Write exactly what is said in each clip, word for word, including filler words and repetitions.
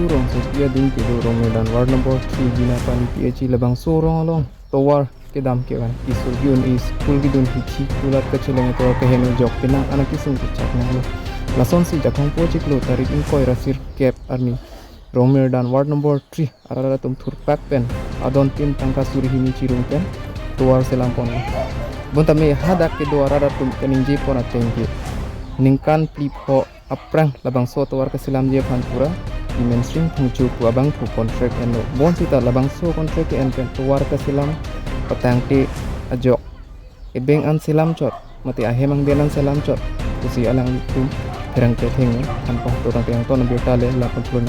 Rongsopi adung kedo Rongmirdan ward number three Bina Pani P H E labangso arong along tovar kedam kevan, kisur ki-un, school kidun, hithi kulat kacheleng atovar keheno ajok penang an akisung kechak nanglo. Lasonsi Jakhong po chiklo tarik ingkoi ra sirkep arni Rongmirdan ward number three arat atum thurpak pen adon tin tangka suri hini chirung pen tovar selam ponlo. Bonta me hadak kedo arat atum kaningje pon ateng ke ningkan phli pho aphrang labangso tovar kaselamji aphan pura Mensing Phangcho pu abangphu contract enlo. Bonsita labangso contract ke-en pen tovar kaselam patangte ajok ebeng an selam chot mate ahem angden an selam chot pusi alangtum pherangke thengno. Anpong to tangte angton abirta le la control.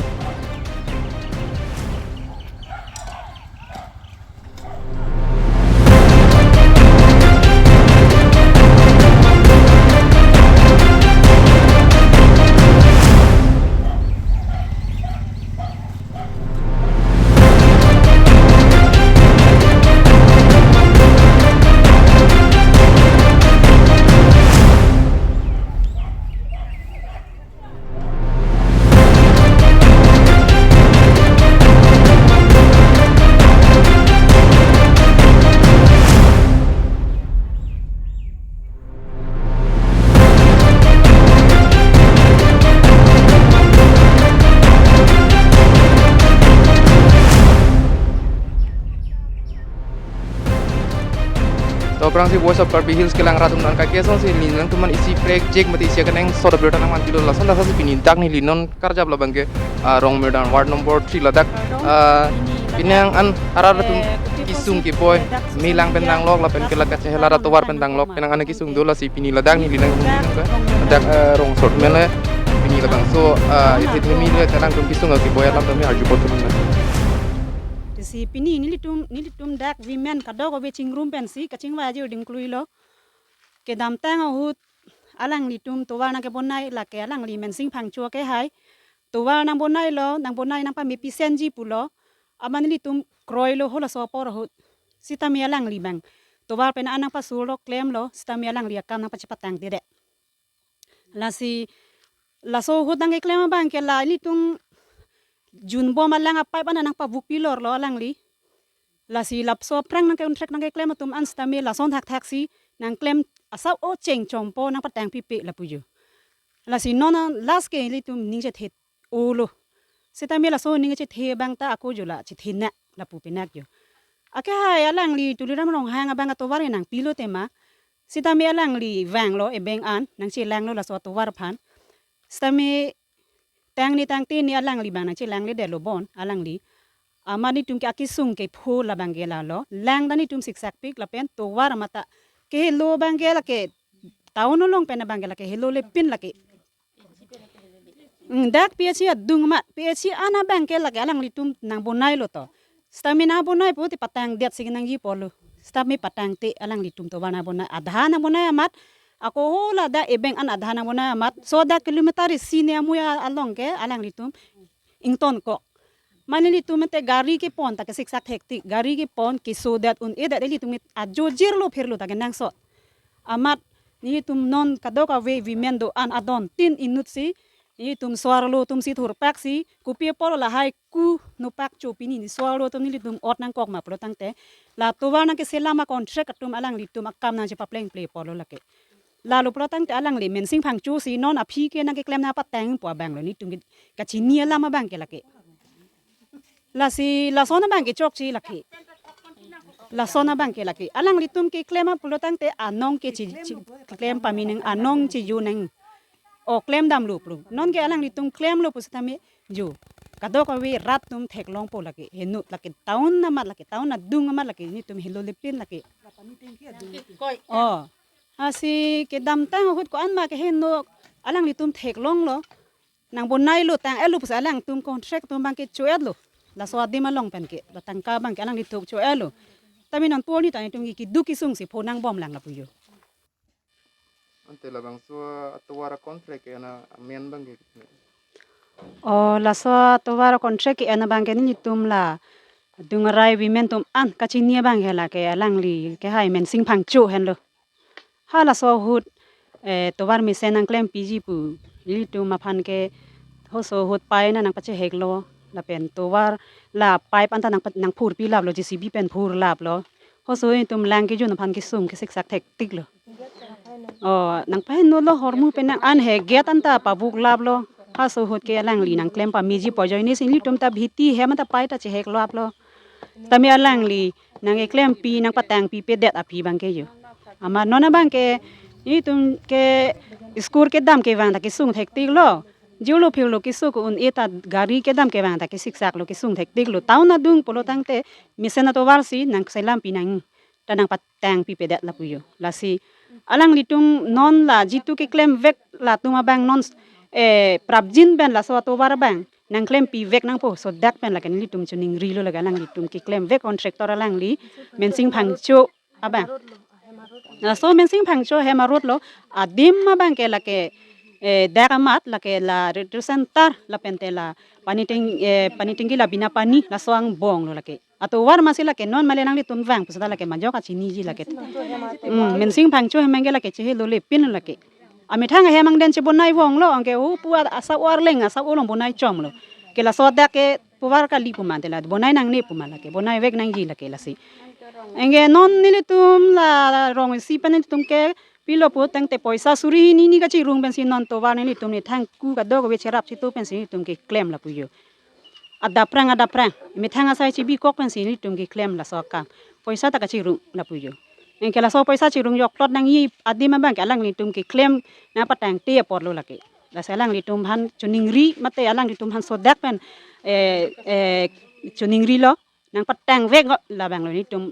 To aphrangsi Voice of Karbi Hills kelang rat atum nangkakesongsi neli nangtumphan isi prekjak mate isi kenangsot abirta nangvanpilo. Lason dak si pini dak neli non karjap labang ke, ah, Rongmirdan ward number three ladak, ah, pini an arat atum kisung keboi, me lang pen tanglok lapen ke la kachehe arat tovar pen tanglok penang an kisung do, lasi pini ladak neli nangtum ke dak, ah, rong sort mele pini labangso, ah, isi themi le tenang tum kisung keboi alam tumi arju potum na. Lasi pini nelitum, nelitum dak women kadokave chingrum pensi kachingvai ajir dingkluilo. Kedamtang ahut alanglitum tovar nangkebonai lake alangli Mensing Phangcho akehai. Tovar nangbonailo, nangbonai nangpamepisenji pulo. Amat nelitum kroilo halaso apor ahut. Sitame alangli abang tovar pen an nangpasurlo, klemlo, sitame alangli akam nangpachepatangtedet. Lasi laso ahut nangkeklem abang ke la ilitum junbom alang apipe an nangpavukpilorlo alangli. Lasi laso aphrang nangke-un trek nangkeklem atum an sitame lason thakthaksi nangklem asap o cheng chompo nangpatangpipe lapu jo. Lasi non last ke ilitum ning chethe olo. Sitame laso ning chethe abang ta ako jo la chethe na lapu penak jo. Akehai alangli Tuliram Ronghang abang atovar nangpilo tema. Sitame alangli vanglo ebeng an nangchelanglo laso atovar aphan. Sitame tangni tangtini alangli abang nangchelangledetlo bon alangli. Amat nelitum ke akisung kepho labang ke lalo. Lang dan nelitum siksakpik lapen tovar amat ta kehelo abang ke lake town along pen abang ke lake helole pin lake. Hmm, dak P H C adung amat, P H C an abang ke lake alanglitum nangbonailo to. Sitame nangbonai pulote patangdetsi nangji pulo. Sitame patangte alanglitum tovar nangbonai. Adha nangbonai amat, ako hala dak ebeng an adha nangbonai amat. So dak kilometer isi ne amui a-, along ke alanglitum ingtonkok. Mane nelitum mate gari kepon ta kesiksak hektik, gari kepon kesodet un-edet, nelitum ajojirlo phirlo ta kenangsot. Amat nelitum non kadokave women do-an adon tin inutsi nelitum so-arlo atumsi thurpaksi, kopi apotlo lahai ku nopak cho pini ne so-arlo atum nelitum ot nangkok ma pulo tangte, la tovar nangkeselam a-contract atum alanglitum akam nangchepaplengple pulo lake. Lalo pulo tangte alangli Mensing Phangcho si non aphi ke nangkeklem nangpatangpo abanglo, nelitum ke kachini alam abang ke lake. Lasi lason abang ke chokche lake. Lason abang ke lake. Alanglitum keklem a pulo tangte anong ke chi, chi, klem pame nang, anong chiju nang. O klem damlo pulo. Non ke alanglitum klemlo pusitame jo. Kadokave rat atum theklongpo lake. Henut lake town amat lake. Town adung amat lake. Nelitum helole pin lake. O. Lasi kedamtang ahut ko-an ma keheno alanglitum theklonglo. Nangbonailo tang-etlo pusi alangtum contract atum abang ke cho-etlo. Laso adim along pen ke, la tangka abang ke alanglitum cho-etlo. Tame non porni ta nelitum ke keduk kesungsi pho nangbomlang lapu jo. Ante labangso atovar a-contract ke-en amen abang ke. O, laso atovar a-contract ke-en abang ke nelitum la Dungarai women atum an kachini abang ke lake alangli kehai Mensing Phangcho henlo. Halaso ahut, eh, tovar mesen nangklempiji pu ilitum aphan ke hoso ahut pai na nangpacheheklo. Lapen tovar la pipe anta nang, nangphurpi laplo, J C B pen phur laplo. Halaso itum lang kejun aphan kesung kesiksak thektiklo. O, nangpaheno lo, hormu pen nang an he gate anta pabuk laplo. Halaso ahut ke alangli nangklem pameji pu ajoine si nelitum ta bhiti hem anta pai ta chehek laplo. Tame alangli nangkeklempi nangpatangpipedet aphi abang ke jo. Amat non abang ke itum ke school kedam kevang ta kesung thektiklo. Jolo phirlo keso ke un-e ta gari kedam kevang ta kesiksaklo, kesung thektiklo. Town adung pulo tangte mesen atovar si nangselampi nang ta nangpatangpipedet lapu jo. Lasi alanglitum non la jitu keklemvek latum abang non, eh, prapjin pen laso atovar abang nangklempivek nangpo, sodak pen lake nelitum chiningrilo lake alanglitum keklemvek contractor alangli Mensing Phangcho abang. Laso Mensing Phangcho hem a-road lo, adim abang ke lake, eh, dak amat lake la retreat center lapen te la pani teng, eh, pani tengki la bina pani laso angbong lo lake. Atovar masi lake non male nanglitum vang pusita lake majok kachiniji lake. Hmm, Mensing Phangcho hem abang ke lake chehelo le pin lake. Amethang ahem angden chebonai vonglo, anke o pu a-, asap o-arleng, asap o along bonai chomlo. Ke laso dak ke tovar kali pu mante la bonai nangne pu ma lake, bonaivek nangji lake lasi. Anke non nelitum la rong isi pen nelitum ke pilo pu tangte poisa suri hini ni kachirung pensi non tovar nelitum ni thangku kadokave cherap chitu pensi nelitum keklem lapu jo. Adapprang adapprang, methang asai chibikok pensi nelitum keklem laso akam. Poisa ta kachirung lapu jo. Anke laso poisa chirung jokplot nangji adim abang ke alanglitum keklem nangpatangte apotlo lake. Lasi alanglitum aphan chiningri mate alanglitum aphan sodak pen, eh, eh, chiningrilo, nangpatangvek labanglo nelitum